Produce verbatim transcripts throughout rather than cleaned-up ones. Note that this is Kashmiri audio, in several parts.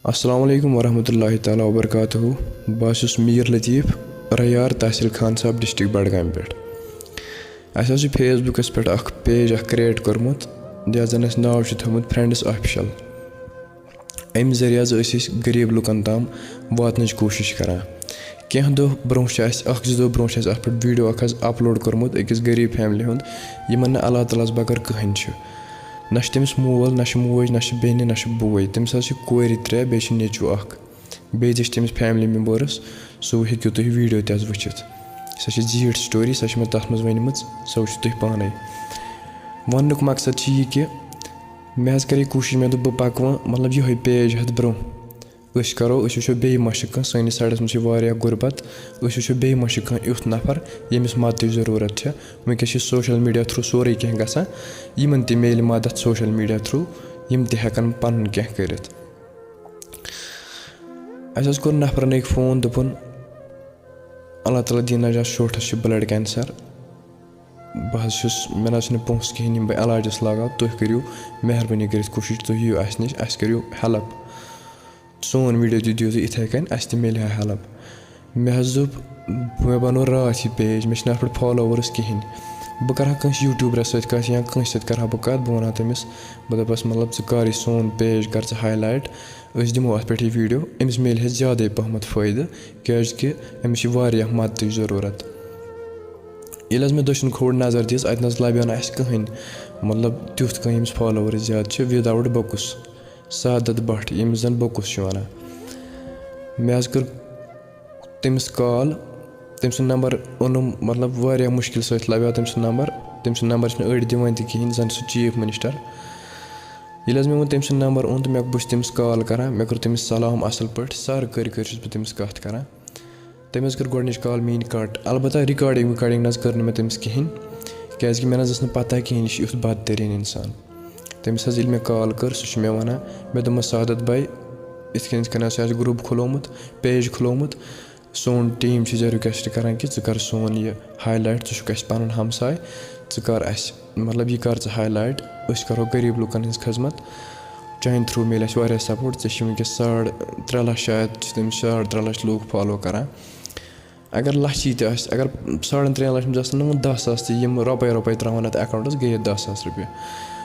السلام علیکم ورحمۃ اللہ تعالیٰ وبرکاتہ۔ بہٕ حظ چھُس میٖر لطیف، ریار تحصیل خان صاحب، ڈسٹرکٹ بڈگامہِ پٮ۪ٹھ۔ اَسہِ حظ چھُ فیس بُکَس پٮ۪ٹھ اکھ پیج اکھ کریٹ کوٚرمُت، یَتھ زَن اَسہِ ناو چھُ تھوٚومُت فرینڈس آفیشل۔ اَمہِ ذٔریعہٕ حظ ٲسۍ أسۍ غریٖب لُکن تام واتنٕچ کوٗشِش کران۔ کینٛہہ دۄہ برونٛہہ چھِ اَسہِ، اکھ زٕ دۄہ برونٛہہ چھِ اَسہِ اَتھ پٮ۪ٹھ ویٖڈیو اکھ حظ اپلوڈ کوٚرمُت أکِس غریٖب فیملی ہُنٛد، یِمن نہٕ اللہ تعالیٰ ہَس بغٲر کٕہٕنۍ چھُ۔ نہ چھِ تٔمِس مول، نہ چھِ موج، نہ چھِ بیٚنہِ، نہ چھِ بوے۔ تٔمِس حظ چھِ کورِ ترٛےٚ، بیٚیہِ چھِ نیٚچوٗ اکھ۔ بیٚیہِ تہِ چھِ تٔمِس فیملی ممبٲرٕس، سُہ ہیٚکِو تُہۍ ویٖڈیو تہِ حظ وٕچھِتھ۔ سۄ چھِ زیٖٹھ سٹوری، سۄ چھِ مےٚ تَتھ منٛز ؤنمٕژ، سۄ وٕچھِو تُہۍ پانَے۔ وَننُک مقصد چھِ یہِ کہِ مےٚ حظ کَرے کوٗشِش، مےٚ دوٚپ بہٕ پَکہٕ وۄنۍ مطلب یِہوٚے پیج ہٮ۪تھ برونٛہہ۔ أسۍ کَرو، أسۍ وٕچھو بیٚیہِ ما چھِ کانٛہہ، سٲنِس سایڈَس منٛز چھِ واریاہ غُربت، أسۍ وٕچھو بیٚیہِ ما چھِ کانٛہہ یُتھ نفر ییٚمِس مدتٕچ ضروٗرت چھےٚ۔ وٕنکٮ۪س چھِ سوشل میٖڈیا تھرٛوٗ سورُے کینٛہہ گژھان، یِمَن تہِ میلہِ مدتھ سوشل میٖڈیا تھرٛوٗ، یِم تہِ ہٮ۪کَن پَنُن کینٛہہ کٔرِتھ۔ اَسہِ حظ کوٚر نفرَن أکۍ فون، دوٚپُن، "اللہ تعالیٰ دِیِن نجات، شوٹھَس چھُ blood cancer۔ بہٕ حظ چھُس، مےٚ نہ حظ چھِنہٕ پونٛسہٕ کِہیٖنۍ یِم بہٕ علاجَس لاگہٕ ہا، تُہۍ کٔرِو مہربٲنی کٔرِتھ کوٗشِش، تُہۍ یِیِو اَسہِ نِش، اَسہِ کٔرِو help۔ سون ویٖڈیو تہِ دِیِو تُہۍ یِتھَے کٔنۍ، اَسہِ تہِ میلہِ ہا help۔" مےٚ حظ دوٚپ، مےٚ بنوو راتھ یہِ پیج، مےٚ چھِنہٕ اَتھ پٮ۪ٹھ followers کِہیٖنۍ۔ بہٕ کَرٕ ہا کٲنٛسہِ YouTuberس سۭتۍ کَتھ یا کٲنٛسہِ سۭتۍ کَرٕ ہا بہٕ کَتھ، بہٕ وَنہٕ ہا تٔمِس، بہٕ دَپَس، مطلب، ژٕ کَر یہِ سون پیج، کَر ژٕ highlight، أسۍ دِمو اَتھ پٮ۪ٹھ یہِ ویٖڈیو، أمِس میلہِ ہے زیادَے پَہمَتھ فٲیدٕ، کیٛازِکہِ أمِس چھِ واریاہ مدتٕچ ضروٗرت۔ ییٚلہِ حظ مےٚ دٔچھُن کھووُر نظر دِژ، اَتہِ نہ حظ لَبیو نہٕ اَسہِ کٕہٕنۍ، مطلب، تیُتھ کانٛہہ ییٚمِس followers زیادٕ چھِ، without بۄکُس، سعادت بٹ، ییٚمِس زَن بۄکُس چھِ وَنان۔ مےٚ حظ کٔر تٔمِس call، تٔمۍ سُنٛد number اوٚنُم، مطلب، واریاہ مُشکِل سۭتۍ لَبیو تٔمۍ سُنٛد number۔ تٔمۍ سُنٛد number چھِنہٕ أڑۍ دِوان تہِ کِہیٖنۍ، زَن سُہ chief minister۔ ییٚلہِ حظ مےٚ وۄنۍ تٔمۍ سُنٛد number اوٚن تہٕ مےٚ، بہٕ چھُس تٔمِس call کَران، مےٚ کوٚر تٔمِس سلام اَصٕل پٲٹھۍ، سَر کٔرۍ کٔرۍ چھُس بہٕ تٔمِس کَتھ کَران۔ تٔمۍ حظ کٔر گۄڈٕنِچ call میٛٲنۍ cut۔ البتہ recording وِکارڈِنٛگ نہ حظ کٔر نہٕ مےٚ تٔمِس کِہیٖنۍ، کیٛازِکہِ مےٚ نہ حظ ٲس نہٕ پَتہ کِہیٖنۍ یہِ چھُ یُتھ بدتریٖن اِنسان۔ تٔمِس حظ ییٚلہِ مےٚ call کٔر، سُہ چھُ مےٚ وَنان، مےٚ دوٚپمَس، "سعادت بھائی، یِتھ کٔنۍ یِتھ کٔنۍ حظ چھُ اَسہِ group کھُلومُت، page کھُلومُت، سون team چھُ ژےٚ request کَران کہِ ژٕ کَر سون یہِ highlight، ژٕ چھُکھ اَسہِ پَنُن ہمساے، ژٕ کَر اَسہِ، مطلب، یہِ کَر ژٕ highlight، أسۍ کَرو غریٖب لُکَن ہٕنٛز خدمت، چانہِ through میلہِ اَسہِ واریاہ support، ژےٚ چھِ وٕنکٮ۪س ساڑ ترٛےٚ لَچھ، شاید چھِ تٔمِس ساڑ ترٛےٚ لَچھ لوٗکھ follow کَران۔" اگر لَچھی تہِ آسہِ، اگر ساڑَن ترٛٮ۪ن لَچھَن منٛز آسَن نہٕ وۄنۍ دَہ ساس تہِ، یِم رۄپَے رۄپَے ترٛاوَن اَتھ accountَس، گٔیے دَہ ساس رۄپیہِ۔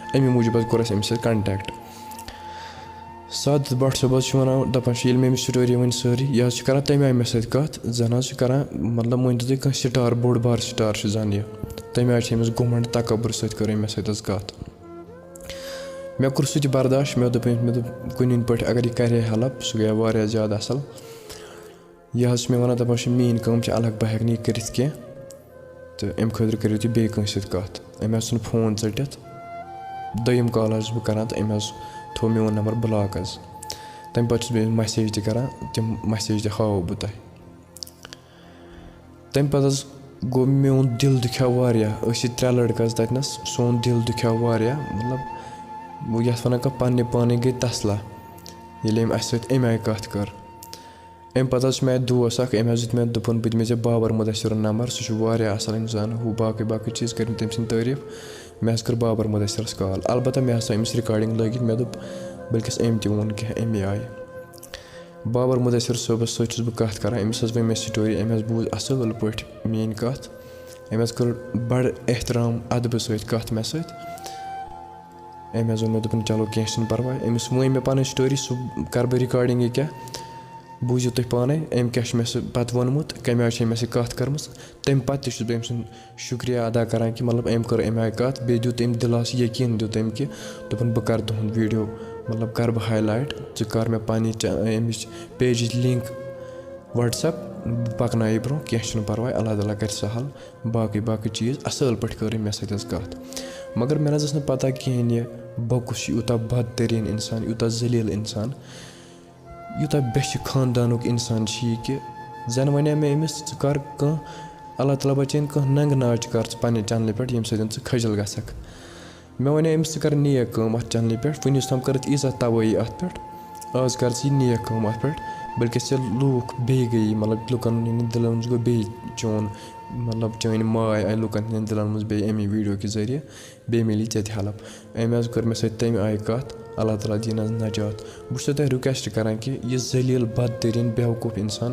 اَمی موٗجوٗب حظ کوٚر اَسہِ أمِس سۭتۍ contact۔ سعادت بٹ صٲب حظ چھُ وَنان، دَپان چھُ، ییٚلہِ مےٚ أمِس story ؤنۍ سٲرٕے، یہِ حظ چھُ کَران تَمہِ آیہِ مےٚ سۭتۍ کَتھ، زَن حظ چھُ کَران، مطلب، مٲنۍ تو تُہۍ، کانٛہہ star، بوٚڑ بار star چھُ زَن یہِ۔ تَمہِ آیہِ چھِ أمِس گُمنٛڈ، تکبُر سۭتۍ کٔر أمۍ مےٚ سۭتۍ حظ کَتھ۔ مےٚ کوٚر سُہ تہِ برداش، مےٚ دوٚپ أمِس، مےٚ دوٚپ، کُنہِ پٲٹھۍ اگر یہِ کَرِ ہے help، سُہ گٔیے واریاہ زیادٕ اَصٕل۔ یہِ حظ چھِ مےٚ وَنان، دَپان چھِ، "میٛٲنۍ کٲم چھِ الگ، بہٕ ہٮ۪کہٕ نہٕ یہِ کٔرِتھ کینٛہہ، تہٕ اَمہِ خٲطرٕ کٔرِو تُہۍ بیٚیہِ کٲنٛسہِ سۭتۍ کَتھ۔" أمۍ حظ ژھُن فون ژٔٹِتھ۔ دوٚیِم call حظ چھُس بہٕ کَران، تہٕ أمۍ حظ تھوٚو میون number block حظ۔ تَمہِ پَتہٕ چھُس بہٕ أمِس message تہِ کَران، تِم message تہِ ہاوو بہٕ تۄہہِ۔ تَمہِ پَتہٕ حظ گوٚو میون دِل دُکھیو واریاہ۔ أسۍ چھِ ترٛےٚ لٔڑکہٕ حظ تَتہِ نَس، سون دِل دُکھیو واریاہ، مطلب، یَتھ وَنان کانٛہہ، پَننہِ پانٕے گٔے تَسلا، ییٚلہِ أمۍ اَسہِ سۭتۍ اَمہِ آیہِ کَتھ کٔر۔ اَمہِ پَتہٕ حظ چھُ مےٚ اَتہِ دوس اَکھ، أمۍ حظ دیُت مےٚ، دوٚپُن، "بہٕ دِمے ژےٚ بابر مُدثِرُن number، سُہ چھُ واریاہ اَصٕل اِنسان، ہُہ باقٕے باقٕے چیٖز کٔرۍ مٕتۍ تٔمۍ سٕنٛدۍ تعٲریٖف۔" مےٚ حظ کٔر بابر مُدثِرَس call، البتہ مےٚ حظ تھٲو أمِس recording لٲگِتھ، مےٚ دوٚپ، بٔلکِس أمۍ تہِ ووٚن کینٛہہ اَمے آیہِ۔ بابر مُدثِر صٲبَس سۭتۍ چھُس بہٕ کَتھ کَران، أمِس حظ ؤنۍ مےٚ story، أمۍ حظ بوٗز اَصٕل پٲٹھۍ میٛٲنۍ کَتھ، أمۍ حظ کٔر بَڑٕ احترام اَدبہٕ سۭتۍ کَتھ مےٚ سۭتۍ۔ أمۍ حظ ووٚن مےٚ، دوٚپُن، "چلو، کینٛہہ چھُنہٕ پَرواے۔" أمِس ؤنۍ مےٚ پَنٕنۍ story، سُہ کَرٕ بہٕ recording یہِ کیٛاہ، بوٗزِو تُہۍ پانَے، أمۍ کیٛاہ چھُ مےٚ سۭتۍ پَتہٕ ووٚنمُت، کَمہِ آیہِ چھِ أمۍ مےٚ سۭتۍ کَتھ کٔرمٕژ۔ تَمہِ پَتہٕ تہِ چھُس بہٕ أمۍ سُنٛد شُکریہ ادا کَران کہِ، مطلب، أمۍ کٔر اَمہِ آیہِ کَتھ، بیٚیہِ دیُت أمۍ دِلَس یقیٖن، دیُت أمۍ کہِ، دوٚپُن، "بہٕ کَرٕ تُہُنٛد video، مطلب، کَرٕ بہٕ highlight، ژٕ کَر مےٚ پَنٕنۍ چا-، أمِچ pageٕچ link WhatsApp، بہٕ پَکناوٕ یہِ برٛونٛہہ، کینٛہہ چھُنہٕ پَرواے، اللہ تعالیٰ کَرِ سَہل۔" باقٕے باقٕے چیٖز، اَصٕل پٲٹھۍ کٔر أمۍ مےٚ سۭتۍ حظ کَتھ۔ مگر مےٚ نہ حظ ٲس نہٕ پَتہ کِہیٖنۍ یہِ بۄکُس چھُ یوٗتاہ بدتریٖن اِنسان، یوٗتاہ ذٔلیٖل اِنسان، یوٗتاہ بٮ۪چھِ خاندانُک اِنسان چھُ یہِ کہِ زَن وَنیٛا مےٚ أمِس، "ژٕ کَر کانٛہہ، اللہ تعالیٰ بَچٲیِن، کانٛہہ ننٛگہٕ ناچ کَر ژٕ پنٛنہِ چَنلہِ پٮ۪ٹھ، ییٚمہِ سۭتۍ ژٕ کھٔجِل گژھکھ۔" مےٚ وَنیٛا أمِس، "ژٕ کَر نیک کٲم اَتھ چَنلہِ پٮ۪ٹھ، وٕنیُک تام کٔرٕتھ ییٖژاہ تبٲہی اَتھ پٮ۪ٹھ، آز کَر ژٕ یہِ نیک کٲم اَتھ پٮ۪ٹھ، بٔلکہِ ژےٚ لوٗکھ بیٚیہِ گٔیی، مطلب، لُکَن ہٕنٛدٮ۪ن دِلَن منٛز گوٚو بیٚیہِ چون، مطلب، چٲنۍ ماے آیہِ لُکَن ہٕنٛدٮ۪ن دِلَن منٛز بیٚیہِ اَمی video کہِ ذٔریعہٕ، بیٚیہِ میلی ژےٚ تہِ help۔" أمۍ حظ کٔر مےٚ سۭتۍ تَمہِ آیہِ کَتھ، اللہ تعالیٰ دِیِن حظ نجات۔ بہٕ چھُسو تۄہہِ request کران کہِ یہِ ذلیل، بدترین، بیوقوف انسان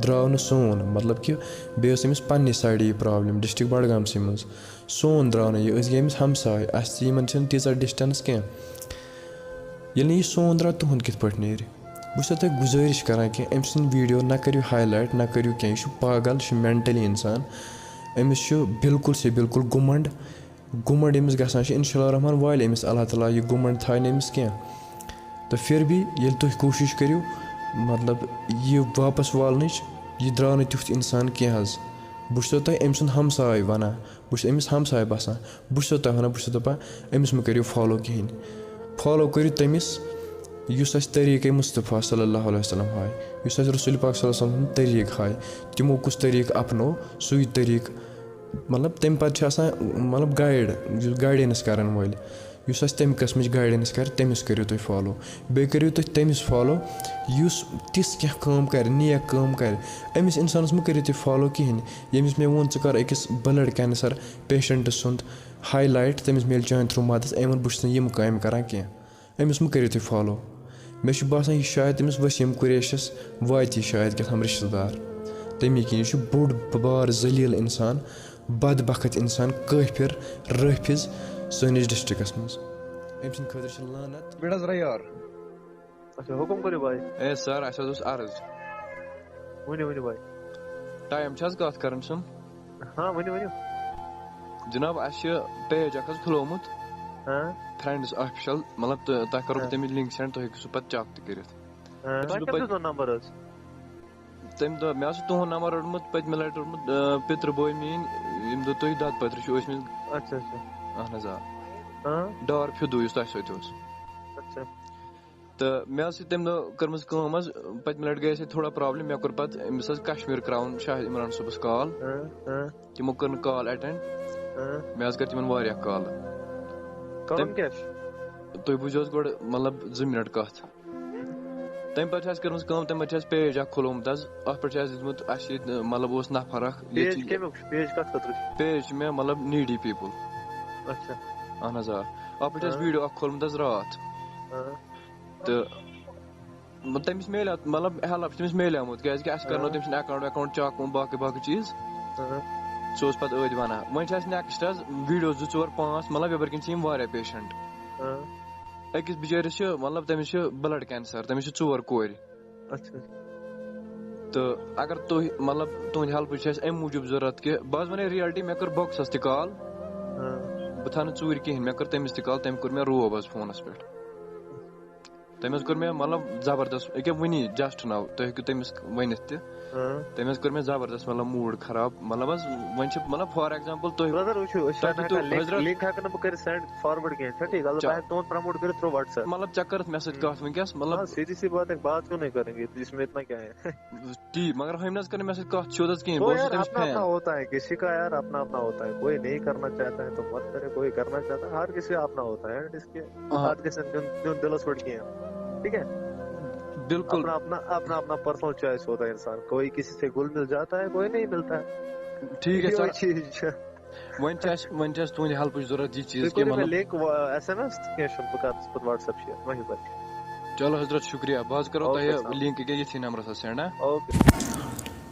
درٛاو نہٕ سون، مطلب کہِ بیٚیہِ ٲس أمِس پننہِ سایڈٕ یہِ problem district بڈگامسٕے منٛز۔ سون درٛاو نہٕ یہِ، أسۍ گٔے أمِس ہمساے، اسہِ تہِ یِمن چھِنہٕ تیٖژاہ distance کینٛہہ۔ ییٚلہِ نہٕ یہِ سون درٛاو، تُہُنٛد کِتھ پٲٹھۍ نیرِ؟ بہٕ چھُسو تۄہہِ گُزٲرِش کران کہِ أمۍ سٕنٛدۍ video نہ کٔرِو highlight، نہ کٔرِو کینٛہہ۔ یہِ چھُ پاگل، یہِ چھُ mentally انسان۔ أمِس چھُ بالکل سے بالکل گُمنڈ۔ گُمنڈ أمِس گژھان چھُ، انشاء اللہ الرحمن والہِ أمِس اللہ تعالیٰ یہِ گُمنڈ تھایہِ نہٕ أمِس کینٛہہ۔ تہٕ پھر بھی ییٚلہِ تُہۍ کوٗشِش کٔرِو، مطلب، یہِ واپس والنٕچ، یہِ درٛاو نہٕ تیُتھ انسان کینٛہہ حظ۔ بہٕ چھُسو تۄہہِ أمۍ سُنٛد ہمساے ونان، بہٕ چھُس أمِس ہمساے بسان۔ بہٕ چھُسو تۄہہِ ونان، بہٕ چھُسو دپان، أمِس مہٕ کٔرِو follow کِہینۍ۔ Follow کٔرِو تٔمِس، یُس اَسہِ طریٖقے مصطفیٰ صلی اللہ علیہ وسلم ہاوِ، یُس اَسہِ رسول پاک صلی اللہ علیہ وسلم سُنٛد طریٖقہٕ ہاوِ۔ تِمو کُس طریٖقہٕ اپنوو، سُے طریٖقہٕ، مطلب، تَمہِ پتہٕ چھِ آسان، مطلب، guide، یُس guidance کرن وٲلۍ، یُس اَسہِ تَمہِ قٕسمٕچ guidance کرِ، تٔمِس کٔرِو تُہۍ follow۔ بیٚیہِ کٔرِو تُہۍ تٔمِس follow، یُس تِژھ کینٛہہ کٲم کرِ، نیک کٲم کرِ۔ أمِس اِنسانَس مہٕ کٔرِو تُہۍ follow کِہینۍ۔ ییٚمِس مےٚ ووٚن، ژٕ کر أکِس blood cancer patient سُنٛد highlight، تٔمِس میلہِ چانہِ through مدد۔ أمۍ ووٚن، بہٕ چھُس نہٕ یِم کامہِ کران کینٛہہ۔ أمِس مہٕ کٔرِو تُہۍ follow۔ مےٚ چھُ باسان، یہِ چھُ شاید تٔمِس وسیٖم قریشَس واتی شاید کیٛاہ تام رِشتہٕ دار۔ تَمی کِنۍ یہِ چھُ بوٚڑ بار ذلیٖل اِنسان، بدبخت اِنسان، کٲفِر، رٲفِض سٲنِس districtس منٛز۔ أمۍ سٕنٛدِ خٲطرٕ چھِ لعنت۔ بیٚیہِ حظ رَیار۔ اچھا، حُکُم کٔرِو بھائی۔ اے sir، اَسہِ حظ اوس عرض۔ ؤنِو، ؤنِو بھائی۔ Time چھِ حظ کَتھ کَرٕنۍ سُم؟ ہاں، ؤنِو، ؤنِو۔ جناب، اَسہِ چھِ page اَکھ حظ کھُلومُت۔ ہاں۔ Friends Official، مطلب، تہٕ تۄہہِ کَرو بہٕ ہاں۔ تَمِچ link send، تُہۍ ہیٚکِو سُہ پَتہٕ check تہِ کٔرِتھ۔ ہاں۔ تۄہہِ چھُس تۄہہِ بہٕ کیٛاہ پَتہٕ دیُتوٕ number حظ؟ تٔمۍ دوٚپ، مےٚ حظ چھُ تُہُنٛد number روٚٹمُت، پٔتمہِ لَٹہِ روٚٹمُت، آ، پِترٕ بوے میٛٲنۍ، ییٚمہِ دۄہ تُہۍ دۄدٕ پٔترِ چھِو ٲسمٕتۍ۔ اچھا، اچھا۔ اہن حظ، آ۔ ہاں۔ ڈار فِدوٗ یُس تۄہہِ سۭتۍ اوس۔ اچھا۔ تہٕ مےٚ حظ چھِ تَمہِ دۄہ کٔرمٕژ کٲم حظ، پٔتمہِ لَٹہِ گٔے اَسہِ تھوڑا problem، مےٚ کوٚر پَتہٕ أمِس حظ کشمیر crown شاہد عمران صٲبَس call۔ ہاں، ہاں۔ تِمو کٔر نہٕ call attend۔ ہاں۔ مےٚ حظ کٔر تِمَن واریاہ call۔ کَرُن تٔمۍ کیٛاہ چھُ؟ تُہۍ بوٗزِو حظ گۄڈٕ، مطلب، زٕ minute کَتھ۔ تَمہِ پَتہٕ چھِ اَسہِ کٔرمٕژ کٲم، تَمہِ پَتہٕ چھِ اَسہِ page اَکھ کھُلومُت حظ۔ اَتھ پٮ۪ٹھ چھِ اَسہِ دیُتمُت، اَسہِ چھِ ییٚتہِ، مطلب، اوس نفر اَکھ ییٚتہِ۔ Page کَمیُک چھُ؟ Page کَتھ خٲطرٕ چھُ؟ Page چھُ مےٚ، مطلب، needy people۔ اچھا۔ اَہَن حظ، آ۔ اَتھ پٮ۪ٹھ چھِ اَسہِ ہاں۔ Video اَکھ کھولمُت حظ راتھ۔ ہاں۔ تہٕ تٔمِس میلیو، مطلب، help چھِ تٔمِس میلیومُت، کیٛازِکہِ اَسہِ کَرنو ہاں۔ تٔمۍ سُنٛد account ویکاوُنٛٹ check، یِم باقٕے باقٕے چیٖز۔ ہاں۔ سُہ اوس پَتہٕ أتھۍ وَنان۔ وۄنۍ چھِ اَسہِ next حظ video زٕ، ژور، پانٛژھ، مطلب، یَپٲرۍ کِنۍ چھِ یِم واریاہ patient۔ ہاں۔ أکِس بِچٲرِس چھِ، مطلب، تٔمِس چھِ blood cancer، تٔمِس چھِ ژور کورِ۔ اچھا۔ تہٕ اگر تُہۍ، مطلب، تُہٕنٛدِ help چھِ اَسہِ اَمہِ موٗجوٗب ضوٚرَتھ کہِ بہٕ حظ وَنے reality، مےٚ کٔر boxَس تہِ call۔ ہاں۔ بہٕ تھاونہٕ ژوٗرِ کِہیٖنۍ، مےٚ کٔر تٔمِس تہِ call، تٔمۍ کوٚر مےٚ روب حظ فونَس پٮ۪ٹھ۔ تٔمۍ حظ کوٚر مےٚ، مطلب، زبردست، أکیٛاہ وٕنی just now، تُہۍ ہیٚکِو تٔمِس ؤنِتھ تہِ۔ ہاں۔ تٔمۍ حظ کوٚر مےٚ زبردست، مطلب، mood خراب۔ مطلب حظ، وۄنۍ چھِ، مطلب، for example، تُہۍ، brother، وٕچھِو، أسۍ تۄہہِ چھِو حظ ہٮ۪کان تُہۍ link، حضرت، link ہٮ۪کہٕ نہٕ بہٕ کٔرِتھ send forward کینٛہہ، چھا ٹھیٖک؟ البتہ چا-، ہٮ۪کہٕ تُہُنٛد promote کٔرِتھ through WhatsApp۔ مطلب، ژےٚ کٔرٕتھ مےٚ سۭتۍ ہُم۔ کَتھ وٕنکیٚس، مطلب، ہاں، سیدھی سی بات ہے، بات کیوں نہیں کریں گے، اس میں اتنا کیا ہے؟ تی، مگر ہُمۍ نہ حظ کٔر نہٕ مےٚ سۭتۍ کَتھ سیوٚد حظ کِہیٖنۍ، بہٕ تو اوسُس یار، تٔمِس اپنا اپنا fan۔ ہوتا ہے، کسی کا یار اپنا اپنا ہوتا ہے، کوئی نہیں کرنا چاہتا ہے تو مت کرے، کوئی کرنا چاہتا ہے، ہر کسی کا اپنا ہوتا ہے، and اس کے ہاں۔ بات کے ساتھ جو، جو دلس پڑ کے ہیں، ٹھیک ہے؟ بالکل۔ اپنا، اپنا، اپنا، اپنا personal choice ہوتا ہے انسان، کوئی کسی سے گل مل جاتا ہے، کوئی نہیں ملتا ہے۔ ٹھیک ہے یہ وہی سر۔ چیز ہے۔ وۄنۍ چھِ اَسہِ، وۄنۍ چھِ اَسہِ تُہٕنٛدِ helpٕچ ضوٚرَتھ، یہِ چیٖز تُہۍ کٔرِو کہِ مےٚ مطلب link، وا-، S M S، کینٛہہ چھُنہٕ، بہٕ کَرٕ پَتہٕ WhatsApp share وۄنۍ پَتہٕ۔ چلو حضرت، شُکریہ۔ بہٕ حظ کَرو okay تۄہہِ سلام۔ Link ییٚکیٛاہ ییٚتھی نمبرَس حظ send، ہاں؟ Okay۔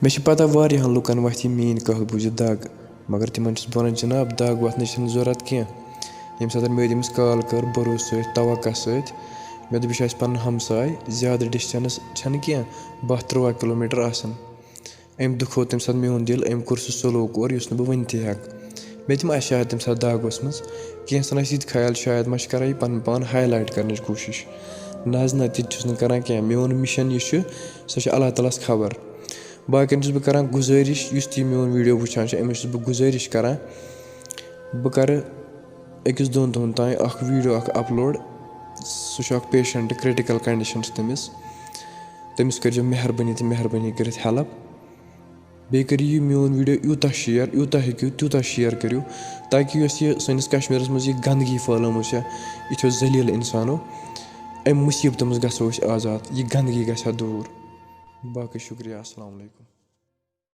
مےٚ چھِ پَتہ واریاہَن لُکَن وَتھِ یہِ میٛٲنۍ کَتھ بوٗزِتھ دَگ، مگر تِمَن چھُس بہٕ وَنان، جِناب، دَگ وَتھنٕچ چھَنہٕ ضوٚرَتھ کینٛہہ۔ ییٚمہِ ساتہٕ مےٚ تٔمِس call کٔر بھروسہٕ سۭتۍ، توقع سۭتۍ، مےٚ دوٚپ، یہِ چھُ اَسہِ پَنُن ہمساے، زیادٕ distance چھَنہٕ کینٛہہ، باہ تُرٛواہ kilometre آسَن۔ أمۍ دُکھوو تَمہِ ساتہٕ میون دِل، أمۍ کوٚر سُہ سلوک اورٕ یُس نہٕ بہٕ ؤنِتھٕے ہٮ۪کہٕ۔ مےٚ تہِ ما آسہِ شاید تَمہِ ساتہٕ دَگ ؤژھمٕژ، کینٛژھن آسہِ یہِ تہِ خیال شاید ما چھِ کَران یہِ پَنُن پان highlight کَرنٕچ کوٗشِش۔ نہ حظ نہ، تہِ تہِ چھُس نہٕ کَران کینٛہہ، میون mission یُس چھُ سُہ چھُ اللہ تعالیٰ ہَس خبر۔ باقٕیَن چھُس بہٕ کَران گُزٲرِش، یُس تہِ یہِ میون video وٕچھان چھُ أمِس چھُس بہٕ گُزٲرِش کَران، بہٕ کَرٕ أکِس دۄن دۄہَن تام اَکھ video اَکھ upload، سُہ چھُ اَکھ patient، critical condition چھِ تٔمِس، تٔمِس کٔرۍزیو مہربٲنی تہٕ مہربٲنی کٔرِتھ help۔ بیٚیہِ کٔرِو یہِ میون video یوٗتاہ share، یوٗتاہ ہیٚکِو تیوٗتاہ share کٔرِو، تاکہِ یۄس یہِ سٲنِس کشمیٖرَس منٛز یہِ گنٛدگی پھٲلٲمٕژ چھےٚ، یِتھیو ذٔلیٖل اِنسانو، اَمہِ مُصیٖبتہٕ منٛز گژھو أسۍ آزاد، یہِ گنٛدگی گژھِ ہا دوٗر۔ باقٕے شُکریہ، السلام علیکم۔